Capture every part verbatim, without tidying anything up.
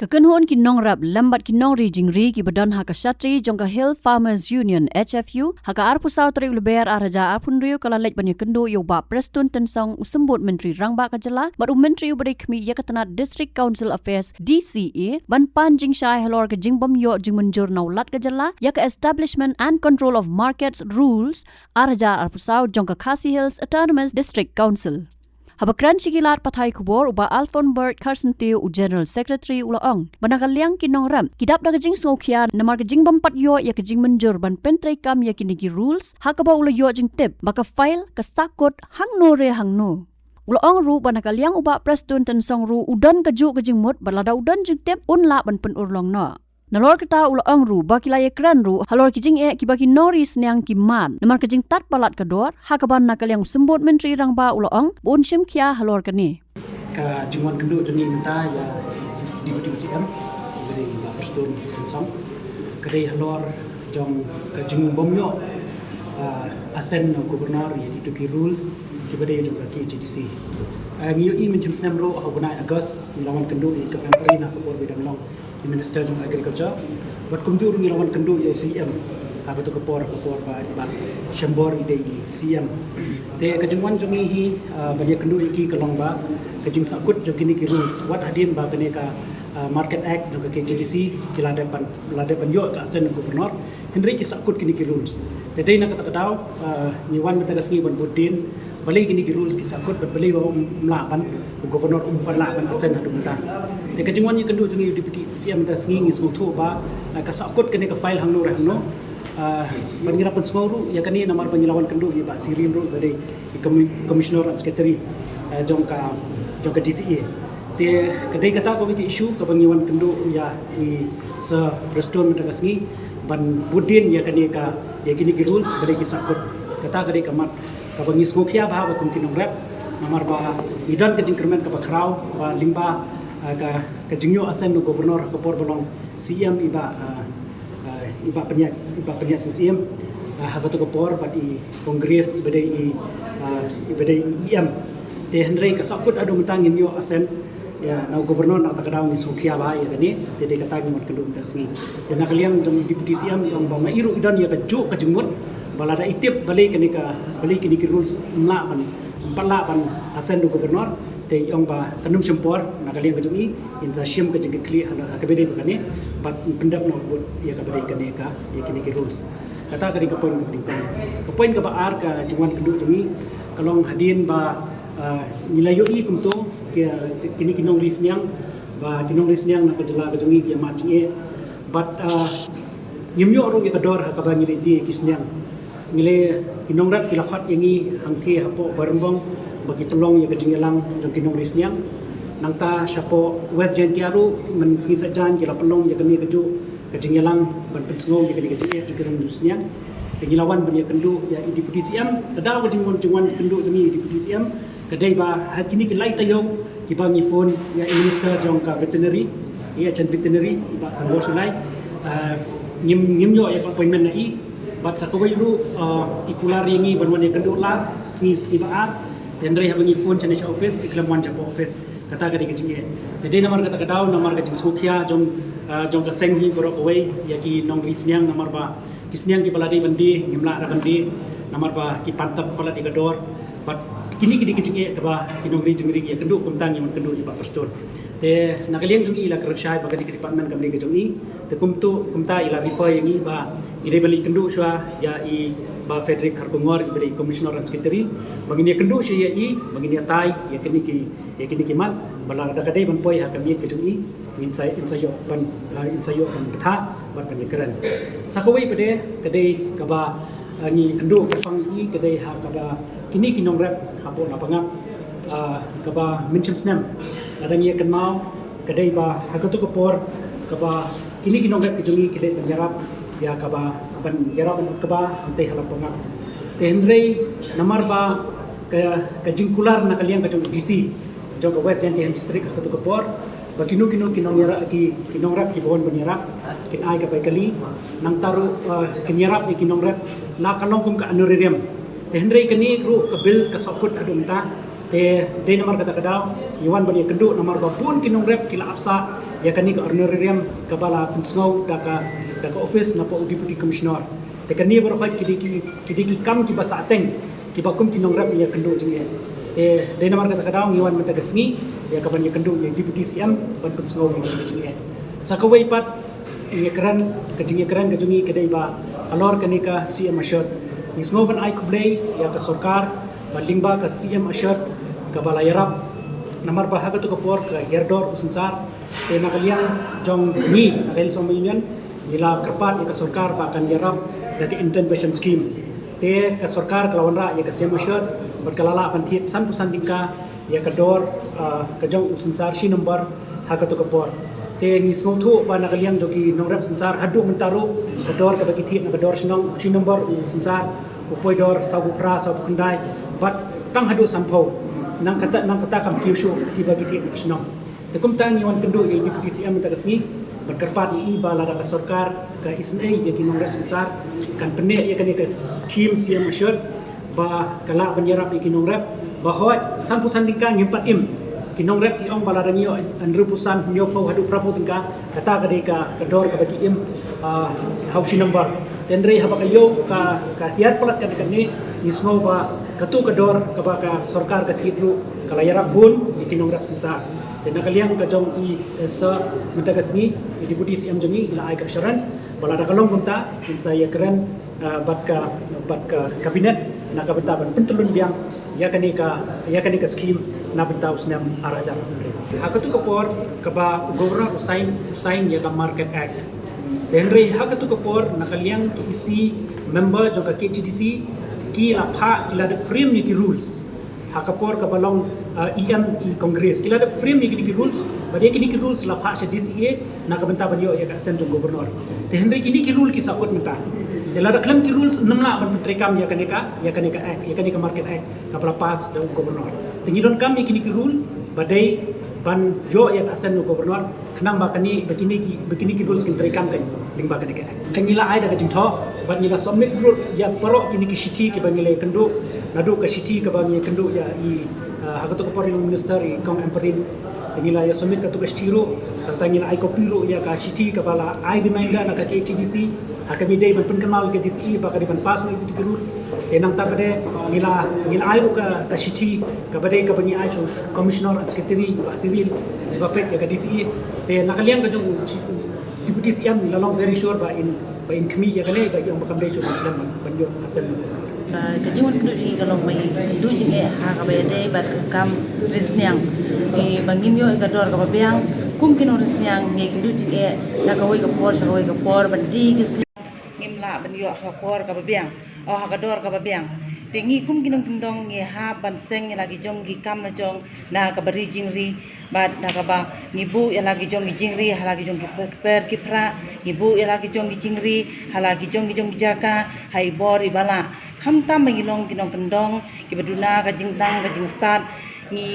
Ka kynhun ki nongrep lem bad ki nongri jingri kiba don ha ka shatri jong ka Hill Farmers Union, H F U, ha ka arphew saw tarik u Lber ar hajar arphew hynriew ka la leit ban ïakynduh ïa u Bah Prestone Tynsong, u Symbud Myntri Rangbah ka jylla bad u Myntri uba dei khmih ïa ka tnat District Council Affairs, D C A, ban pan jingshai halor ka jingbym ïoh jingmynjur na u Lat ka jylla ïa ka Establishment and Control of Markets Rules ar hajar arphew saw jong ka Khasi Hills Autonomous District Council. Haba kren sha ki lad pathai khubor, u Bah Alfonbert Kharsyntiew, u General Secretary, u la ong ba na ka liang ki nongrep ki dap da ka jingsngewkhia namar ka jingbym pat ïoh ïa ka jingmynjur ban pyntreikam ïa kine ki rules, ha kaba u la ïoh jingtip ba ka file ka sahkut hangno re hangno. U la ong ruh ba na ka liang u Bah Prestone Tynsong ruh u don kajuh ka jingmut bad lada u don jingtip un lah ban pynurlong noh. Nalor kata u la ong ruh ba ki la ïakren ruh halor ki jingeh kiba ki nongri sniang ki mad namar ka jingtad palat ka dor, ha kaba na ka liang u Symbud Myntri Rangbah u la ong ba un shim khia halor kane. Ka jingwan kynduh jong ngi mynta ïa Deputy C M, ka dei Bah Prestone Tynsong, ka dei halor jong ka jingbym ïoh, ah, assent na u Governor ïa kito ki rules kiba dei jong ka K H A D C. Ah, ngi ïohi mynshem snem ruh ha u bnai August ngi la wan kynduh ïa ka February na ka por ba i dang long i Minister jong Agriculture. Bad kumjuh ruh ngi la wan kynduh ïa u C M ha kato ka por, ha ka por ba i Bah Shembor i dei i C M. Te ka jingwan jong ngi hi, ah, ban ïakynduh ïa ki ka long ba ka jingsahkut jong kine ki rules, wat hadien ba kane ka, ah, Market Act jong ka K H A D C ki la dep ban, la dep ban ïoh ka assent u Governor, hynrei ki sahkut kine ki rules. Te dei na kata ka daw, ah, ngi wan mynta ka sngi ban bud dien balei kine ki rules ki sahkut bad balei ba um lah ban, u Governor um pat lah ban assent haduh mynta. Te ka jingwan ïakynduh jong ngi u Deputy C M mynta ka sngi, ngi sngewthuh ba, ah, ka sahkut kane ka file hangno re hangno, ah, ba ngi la pynsngew ruh ïa kane namar ba ngi la wan kynduh ïa i Bah Cyril ruh ba dei i Commi-, Commissioner and Secretary, ah, jong ka, jong ka D C A. Te ka dei kata kawei ka issue kaba ngi wan kynduh ïa i Sir Prestone mynta ka sngi ban bud dien ïa kane ka, ïa kine ki rules ba dei ki sahkut. Kata ka dei ka mat kaba ngi sngewkhia bha ba kum ki nongrep, namar ba ngi don ka jingkyrmen kaba khraw ba lyngba, ah, ka, ka jingïoh assent u Governor ha ka por ba long C M i Bah, ah, ah, i Bah Pynïaid, i Bah Pynïaid Sing Syiem, ah, ha kato ka por bad i Congress iba dei i, ah, iba dei i E M. Te hynrei ka sahkut haduh mynta ngim ïoh assent ïa na u Governor, na kata ka daw ngi sngewkhia bha ïa kane. Te dei kata ngi wan kynduh mynta ka sngi. Te na ka liang jong i Deputy C M i ong ba ma i ruh i don ïa kajuh ka jingmut ba lada i tip balei kane ka, balei kine ki rules ym lah ban, ym pat lah ban assent u Governor, te i ong ba kan ym shym por, na ka liang ka jong i in sa shim ka jingkitkhlieh ha, ha kaba dei ba kane bad pyndep noh bud ïa kaba dei kane ka, ïa kine ki rules. Kata ka dei ka point kaba nyngkong. Ka point kaba ar ka jingwan kynduh jong ngi ka long hadien ba, ah, ngi la ïohi kumto ki, kine ki nongri sniang, ba ki nongri sniang na ka jylla ka jong ngi ki ïa mad jingeh bad, ah, ngim ïoh ruh ïa ka dor ha kaba ngi leit die ïa ki sniang. Ngi leh, ki nongrep ki la khot ïa ngi hangthie hapoh Bairembong ba ki pynlong ïa ka jingïalang jong ki nongri sniang. Nangta shapoh West Jaintia ruh mynsngi saitjaiñ ki la pynlong ïa kane kajuh ka jingïalang ban pynsngew ïa kane ka jingeh jong ki nongri sniang. Te ngi la wan ban ïakynduh ïa i Deputy C M. Ka daw ka jingwan, jingwan kynduh jong ngi i Deputy C M ka dei ba ha kine ki lai taïew kiba ngi phone ïa i Minister jong ka Veterinary, i H M Veterinary, i Bah Sanbor Shullai, ah, ngim, ngim ïoh ïa ka appointment na i. Bad sa kawei ruh, ah, i kular ïa ngi ban wan ïakynduh last sngi, sngi ba ar. Te hynrei haba ngi phone shane sha office, i khlem wan shapoh office. Kata ka dei ka jingeh. Te dei namar kata ka daw, namar ka jingsngewkhia jong, ah, jong ka seng hi baroh kawei ïa ki nongri sniang, namar ba ki sniang kiba la dei ban die ngim lah ruh ban die namar ba ki pan tap palat ïa ka dor. Bad kine ki dei ki jingeh kaba ki nongri jingri ki ïakynduh, kumta ngi wan kynduh ïa i Bah Prestone. Te na ka liang jong i la kren shai ba ka dei ka department kam dei ka jong i. Te kumto, kumta i la refer ïa ngi ba ngi dei ban leit kynduh shuwa ïa i Bah Frederick Kharkongor iba dei Commissioner and Secretary, ba ngin ïakynduh shuwa ïa i, ba ngin ïatai ïa kine ki, ïa kine ki mat, ba lada ka dei ban poi ha ka miet ka jong i, ngin sa, in sa ïoh ban, ah, in sa ïoh ban bthah bad ban ïakren. Sa kawei pat de ka dei kaba, ah, ngi kynduh kyrpang ïa i ka dei ha kaba kine ki nongrep hapoh Lapangap, ah, kaba mynshem snem lada ngi ïa kynmaw ka dei ba ha kato ka por kaba kine ki nongrep ki jong ngi ki leit ban ïarap ïa kaba, ban ïarap ban kaba hangtei ha Lapangap. Te hynrei namar ba ka, ka jingkular na ka liang ka jong i D C jong ka West Jaintia Hills District ha kato ka por ba kino kino ki nongïarap, ki, ki nongrep kiba wan ban ïarap kin ai ka bai kali, nangta ruh, ah, kin ïarap ïa ki nongrep la ka long kum ka honorarium. Te hynrei kane ruh ka bill ka sahkut haduh mynta. Te dei namar kata ka daw ngi wan ban ïakynduh namar ba bun ki nongrep ki la ap sah ïa kane ka honorarium kaba la pynsngew da ka, da ka office na pdeng u Deputy Commissioner. Te kane baroh ki dei ki, ki dei ki kam kiba sah teng kiba kum ki nongrep ngi ïakynduh jingeh. Te dei namar kata ka daw ngi wan mynta ka sngi ïa kaban ïakynduh ïa u Deputy C M ban pynsngew ïa kane ka jingeh. Sa kawei pat, ïakren, ka jingïakren ka jong ngi ka dei ba halor kane ka C M ASHURED. Ngi sngew ban ai khublei ïa ka sorkar ba lyngba ka C M ASHURED kaba la ïarap namar ba ha katu ka por ka hiar dor u synsar. Te na ka liang jong ngi, na ka Hillsborough Union, ngi la kyrpad ïa ka sorkar ba kan ïarap da ka intervention scheme. Te ka sorkar ka la wanrah ïa ka C M ASHURED bad ka la lah ban thied sanphew san tyngka ïa ka dor, ah, ka jong u synsar shi nombar ha katu ka por. Te ngi sngewthuh ba na ka liang jong ki nongrep synsar haduh mynta ruh ka dor kaba ki thied na ka dor shnong, shi nombar u synsar u poi dor sawphew phra, sawphew khyndai bad tang haduh sanphew. Nangta, nangta kam kiew shuh kiba ki thied na ka shnong. Te kumta ngi wan kynduh ïa u Deputy C M mynta ka sngi ban kyrpad ïa i ba lada ka sorkar ka isynei ïa ki nongrep synsar kan pynneh ïa kane ka scheme C M ASHURED ba ka lah ban ïarap ïa ki nongrep ba hooid sanphew san tyngka ngim pat im. Ki nongrep ki ong ba lada ngi ïoh hynriewphew san, hynñiewphew haduh phraphew tyngka, kata ka dei ka, ka dor kaba ki im, ah, ha u shi nombar. Te hynrei haba ka ïew ka, ka hiar palat kane kane, ngi sngew ba katu ka dor kaba ka sorkar ka thied ruh ka la ïarap bun ïa ki nongrep synsar. Te na ka liang ka jong i, eh, Sir, mynta ka sngi i Deputy C M jong ngi i la ai ka assurance ba lada ka long kumta ngin sa ïakren, ah, bad ka, bad ka Cabinet na ka bynta ban pyntyllun biang ïa kane ka, ïa kane ka scheme na bynta u snem ar hajar. Ha katu ka por kaba u Governor u sign, u sign ïa ka Market Act. Te hynrei ha katu ka por na ka liang ki E C member jong ka K H A D C ki la phah, ki la da frame ïa ki rules. Ha ka por kaba long, ah, E M i Congress ki la da frame ïa kine ki rules, bad ïa kine ki rules la phah sha D C A na ka bynta ban ïoh ïa ka assent jong Governor. Te hynrei kine ki rule ki sa kut mynta. Te lada khlem ki rules ym lah ban pyntreikam ïa kane ka, ïa kane ka Act, ïa kane ka Market Act kaba la pass da u Governor. Te ngi donkam ïa kine ki rule ba dei ban ïoh ïa ka assent u Governor. Khnang ba kane, ba kine ki, ba kine ki rules kin treikam ka lyngba kane ka Act. Ka ngi la ai da ka jingthoh bad ngi la submit ruh ïa baroh kine ki shithi kiba ngi la ïakynduh, naduh ka shithi kaba ngi ïakynduh ïa i, ah, ha katu ka por i Minister i Kong Ampareen. Te ngi la ïa submit katu ka shithi ruh, tang ngi la ai copy ruh ïa ka shithi kaba la ai reminder na ka K H A D C ha kaba dei ban pynkynmaw ïa ka D C A ba ka dei ban pass noh ïa katu ki rule. Te nangta pat de ngi la, ngi la ai ruh ka, ka shithi kaba dei kaba ngi ai sha u Commissioner and Secretary Bah Cyril ba peit ïa ka D C A. Te na ka liang ka jong u Deputy C M ngi la long very sure ba in, ba in khmih ïa kane, ba ïa ong ba kam dei shuh ban slem ban, ban ïoh assent. Ka, ka jingwan kynduh jingeh ka long ba i kynduh jingeh ha kaba ïadei bad ka kam ri sniang. Ngi ba ngim ïoh ïa ka dor kaba biang kum ki nong ri sniang, ngi kynduh jingeh na kawei ka por sha kawei ka por ban die ki sniang. Ngim lah ban ïoh ha ka por kaba biang, oh, ha ka dor kaba biang. Te ngi kum ki nongkyndong ngi hap ban seng ïa la ki jong ki kam la jong na kaba ri jingri bad na kaba ngi buh ïa la ki jong ki jingri ha la ki jong ki kper ki pra, ngi buh ïa la ki jong ki jingri ha la ki jong ki jong ki jaka ha i bor i ba lah. Khamtam ba ngi long ki nongkyndong kiba duna ka jingdang ka jingstad, ngi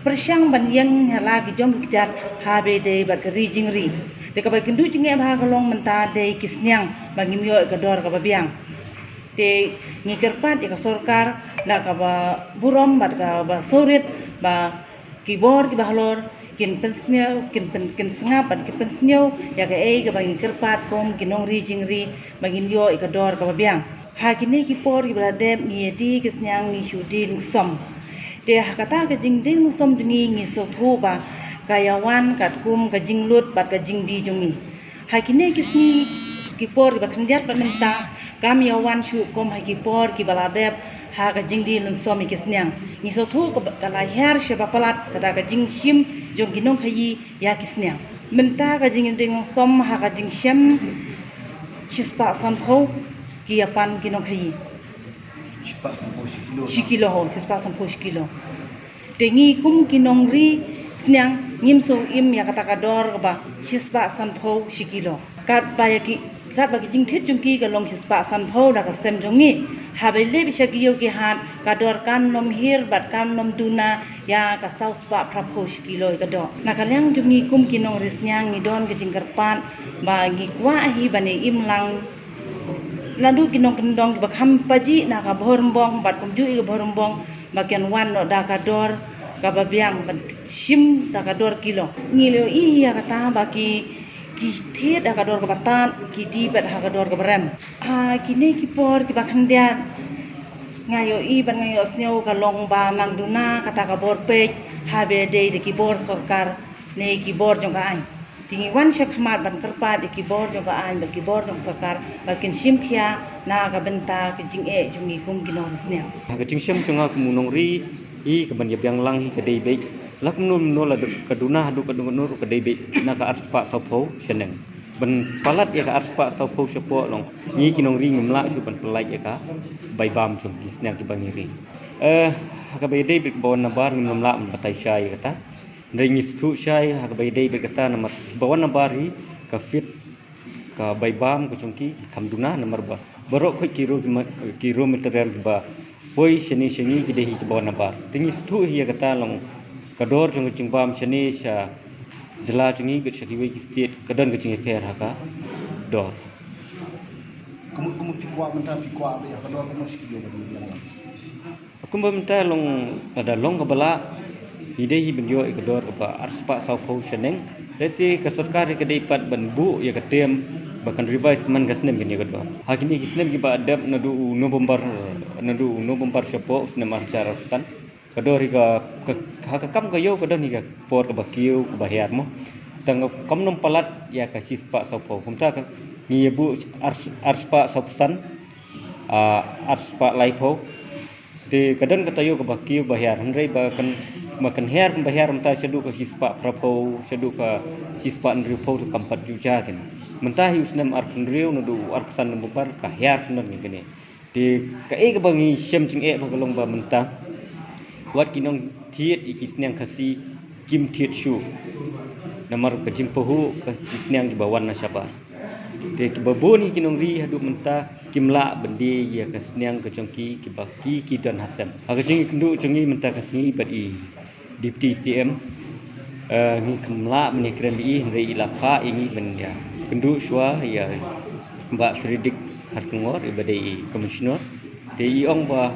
pyrshang ban ïeng ha la ki jong ki kjat ha ba ïadei bad ka ri jingri. Te kaba kynduh jingeh bha ka long mynta dei ki sniang ba ngim ïoh ïa ka dor kaba biang. Te ngi kyrpad ïa ka sorkar na kaba burom bad kaba sawrit ba ki bor kiba halor kin pynsngew, kin pyn, kin sngap bad kin pynsngew ïa kaei kaba ngi kyrpad kum ki nong ri jingri ba ngin ïoh ïa ka dor kaba biang. Ha kine ki por kiba la dep ngi ïa die ki sniang ngi shu die lyngsom. Te ha kata ka jingdie lyngsom jong ngi ngi sngewthuh ba ka ïa wan katkum ka jinglut bad ka jingdie jong ngi. Ha kine ki sngi ki por kiba khyndiat bad mynta kam ïa wan shuh kum ha ki por kiba la dep ha ka jingdie lyngsom ïa ki sniang. Ngi sngewthuh ka, ka la hiar sha ba palat kata ka jingshim jong ki nongkhaïi ïa ki sniang. Mynta ka jingdie lyngsom ha ka jingshem shispah sanphew ki ïa pan ki nongkhaïi. Shispah sanphew shi kilo. Shi kilo, ho, shispah sanphew shi kilo. Te ngi kum ki nong ri sniang ngim shu im ïa kata ka dor kaba shispah sanphew shi kilo. Katba ïa ki, katba ki jingthied jong ki ka long shispah sanphew da ka sem jong ngi. Haba leit sha ki ïew ki hat ka dor kam nym hiar bad kam nym duna ïa ka saw spah phraphew shi kilo ïa ka doh. Na ka liang jong ngi kum ki nong ri sniang ngi don ka jingkyrpad ba ngi kwah hi ban ïa im lang. Naduh ki nongkyndong kiba kham pajih na ka Bhoirymbong bad kumjuh ïa ka Bhoirymbong Ba kin wan noh da ka dor kaba biang, ban shim da ka dor kilo. Ngi la ïohi ïa kata ba ki, ki thied ha ka dor kaba tad, ki die pat ha ka dor kaba rem. Ha kine ki por kiba khyndiat, nga ïohi bad nga ïohsngew ka long ba nang duna kata ka bor peit, haba dei da ki bor sorkar ne ki bor jong ka aiñ. Te ngi wan sha khmat ban kyrpad ïa ki bor jong ka aiñ bad ki bor jong sorkar ba kin shim khia na ka bynta ka jingeh jong ngi kum ki nongri sniang. Ha ka jingshem jong nga kum u nongri, hi kaban ïa biang lang hi ka dei beit. La kumno kumno, la ka duna haduh ka duna ka dei beit na ka arspah sawphew shaneng. Ban palat ïa ka arspah sawphew shapoh long, ngi ki nongri ngim lah shuh ban pyllait ïa ka bai bam jong ki sniang kiba ngi ri. Eh, ha kaba ïadei bad kiba wan nabar ngim lah ban batai shai ïa kata. Hynrei ngi sngewthuh shai ha kaba ïadei bad kata, namar kiba wan nabar hi ka fit, ka bai bam ka jong ki, ki kham duna namar ba baroh khoit ki raw, ki ma-, ki raw material kiba poi shane sha ngi ki dei hi kiba wan nabar. Te ngi sngewthuh hi ïa kata long ka dor jong ka jingbam shane sha jylla jong ngi bad sha kiwei ki state ka don ka jingïapher ha ka dor. Kumno, kumno phi kwah mynta, phi kwah ba ïa ka dor kumno sha ki ïoh ban ïa biang lang? Kumba mynta long, lada long kaba lah, ngi dei hi ban ïoh ïa ka dor kaba arspah sawphew shaneng. Lehse ka sorkar ka dei pat ban buh ïa ka term ba kan revise man ka snem kane ka dor. Ha kine ki snem kiba dep naduh u November, naduh u November shapoh u snem ar hajar arphew san, ka dor hi ka, ka, ha ka kam ka ïew ka don hi ka por kaba kiew kaba hiar mo. Tang kam nym palat ïa ka shispah sawphew. Kumta ka ngi ïa buh ar, arspah sawphew san, ah, arspah laiphew. Te ka don ka taïew kaba kiew ba hiar, hynrei ba kan, ba kan hiar, ba hiar mynta shaduh ka shispah phraphew, shaduh ka shispah hynriewphew te kam pat ju jia kane. Mynta hi u snem arphew hynriew naduh arphew san November ka hiar snem kane. Te kaei kaba ngi shem jingeh ba ka long ba mynta wat ki nongthied ïa ki sniang Khasi kim thied shuh namar ka jingpahuh ka ki sniang kiba wan na shabar. Te kiba bun hi ki nongri haduh mynta kim lah ban die ïa ka sniang ka jong ki kiba ki, ki don ha sem. Ha ka jingïakynduh jong ngi mynta ka sngi bad i Deputy C M, eh, ngi kham lah ban ïakren bad i hynrei i la phah ïa ngi ban ïakynduh shuwa ïa Bah Frederick Kharkongor iba dei i Commissioner. Te i ong ba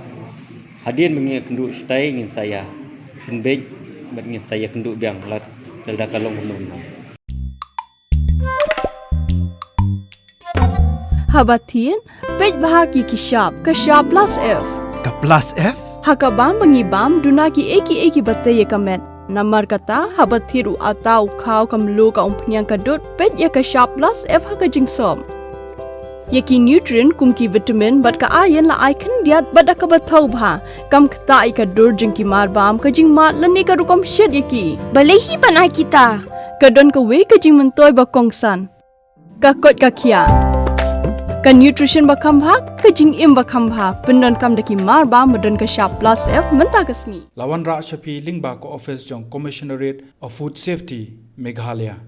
hadien ba ngi ïakynduh shatai ngin sa ïa pynbeit bad ngin sa ïakynduh biang lada ka long kumno kumno. Haba thied, peit bha ki ki shap, ka shap plus F. Ka plus F? Ha ka bam ba ngi bam, duna kiei kiei kiba tei ïa ka met. Namar kata, haba thied u atta u khaw ka mluh ka umphniang ka dud, peit ïa ka shap plus F ha ka jingsop. Ïa ki nutrient kum ki vitamin bad ka iron la ai khyndiat bad da kaba thaw bha. Kam ktah ïa ka dur jong ki mar bam, ka jingmad lane ka rukom shet ïa ki. Balei hi ban ai kita? Ka don kawei ka jingmyntoi ba kongsan. Ka koit ka khiah. Ka nutrition ba kham bha, ka jingim ba kham bha. Pyndonkam da ki mar bam ba don ka shap plus F mynta ka sngi. La wanrah sha phi lyngba ka office jong Commissionerate of Food Safety, Meghalaya.